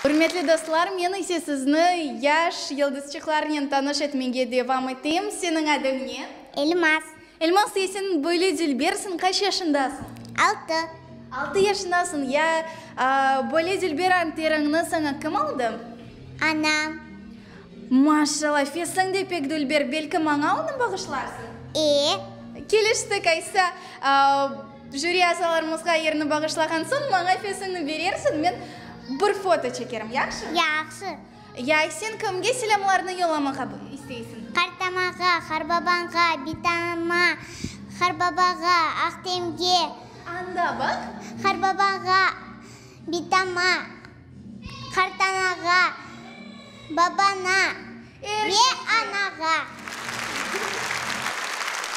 Ürmetli dostlar, men ise sizni yaş yıldızçıqlarnen tanış etmege devam etem. Seniñ adıñ ne? Elmaz. Elmaz, ya sen böyle dülbersiñ, qaç yaşındasıñ? Altı. Altı yaşındasıñ. Ya böyle dülber anteriñni saña kim aldı? Anam. Maşallah, fesiñ de pek dülber, belki maña onı bağışlarsıñ? E. Keliştik, aysa, jüri azalarımızğa yerni bağışlağan soñ, maña fesiñni berersiñ, men bir foto çekerim, yahşı? Yahşı. Ya sen kimge selâmlarnı yollamağa isteysiñ? Qartamağa, qarbabañğa, bitama, qarbabağa, Ahtemge. Anda baq. Qarbabağa, bitama, qartanağa, babana ve anağa.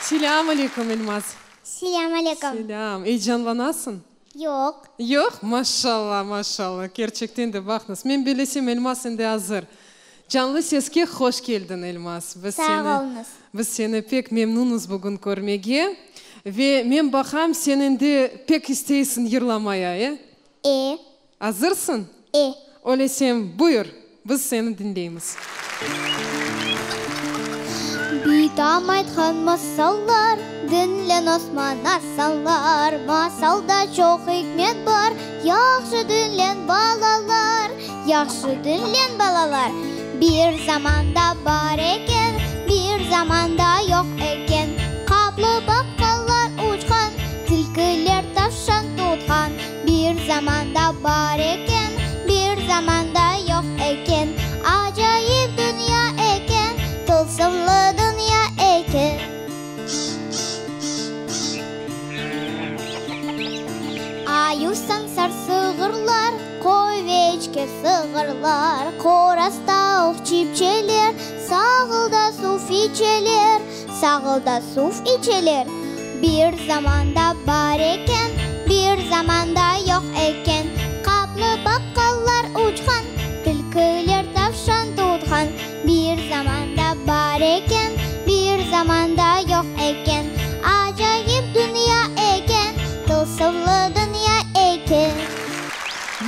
Selâm aleyküm, Elmaz. Selâm aleyküm. Selâm. Eyecanlanasıñ? Yoq. Yoq? Maşalla, maşalla, kerçekten de, baqıñız, men bilesem, Elmaz endi azır. Canlı seske hoş keldiñ, Elmaz. Biz Sağ seni, oluñız. biz seni pek memnunız bugün körmege. Ve men baqam, sen endi pek isteysiñ yırlamaya, e? E. Azırsıñ? E. Öylesem, buyur, biz seni diñleymiz. Bitam aytqan masallar, diñleñ Osman asanlar, Masalda çoq ikmet bar, yahşı diñleñ balalar, yahşı diñleñ balalar. Bir zamanda bar eken, bir zamanda yoq eken, Qaplı baqalar uçqan, tilkiler tavşan tutqan. Bir zamanda bar eken, bir zamanda yoq eken, Acayip dünya eken, tılsımlı dünya eken. Ayuv sansar sığırlar, qoy ve eçki sığırlar, Qoraz tavuq çipçeler, sağılda suv içeler, Sağılda suv içeler. Bir zamanda bar eken, bir zamanda yoq eken, Qaplı baqqallar uçqan, tilkiler tavşan tutqan. Bir zamanda bar eken, bir zamanda yoq eken, Acayip dünya eken, tılsımlı dünya eken.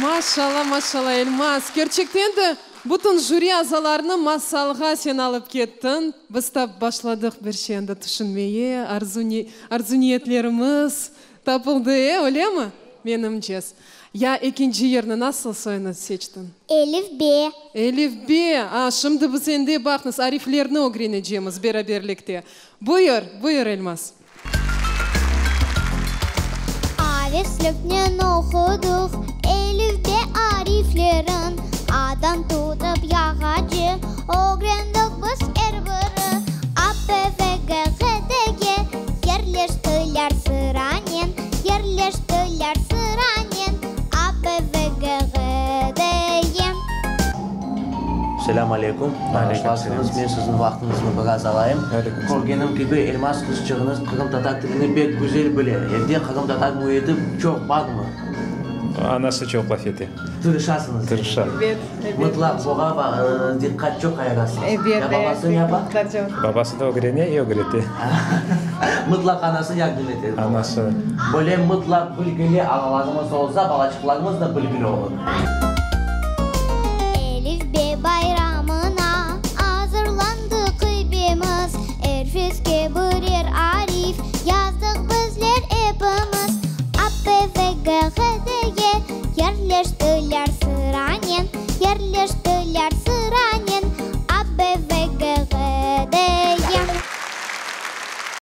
Maşalla, maşalla, Elmaz, kerçekten de Bütün jüri azalarını masalğa sen alıp kettiñ. Biz tap başladıq bir şey anda tüşünmeye, arzu-niyetlerimiz tapıldı, e, öylemi, menimce? Ya ekinci yerni nasıl soyunı seçtiñ? Elifbe. Elifbe! A, şimdi biz endi, baqıñız, ariflerni ögrenecemiz beraberlikte. Buyur, buyur, Elmaz. Avesliknen oqudıq elifbe ariflerin, Adan tutıp yağace ögrendik biz er biri. A, B, V, G, H, D, E yerleştiler sıranen, yerleştiler sıranen, A, B, V, G, H, D, E. Selâm aleyküm. Bağışlarsıñız, men siziñ vaqtıñıznı biraz alayım. Körgenim kibi, Elmaz qızçığıñız qırımtatar tilini pek güzel bile. Evde qırımtatar müiti çoq barmı? Anası çoq laf ete. Tırışasıñız. Tırışa. Ebet, ebet. Mıtlaq buğa diqqat çoq ayırasıñız. Ebet, Ya babası ne yapa? Diqqat çoq. Babası da ögrene, ögrete. Mıtlaq anası yardım ete. Anası. Böyle mıtlaq bilgili analarımız olsa, balaçıqlarımız da bilgili olur. Elifbe bayramına azırlandıq epimiz, Er feske birer arif yazdıq bizler epimiz. A, B, V, G, H, D, E yerleştiler sıranen, yerleştiler.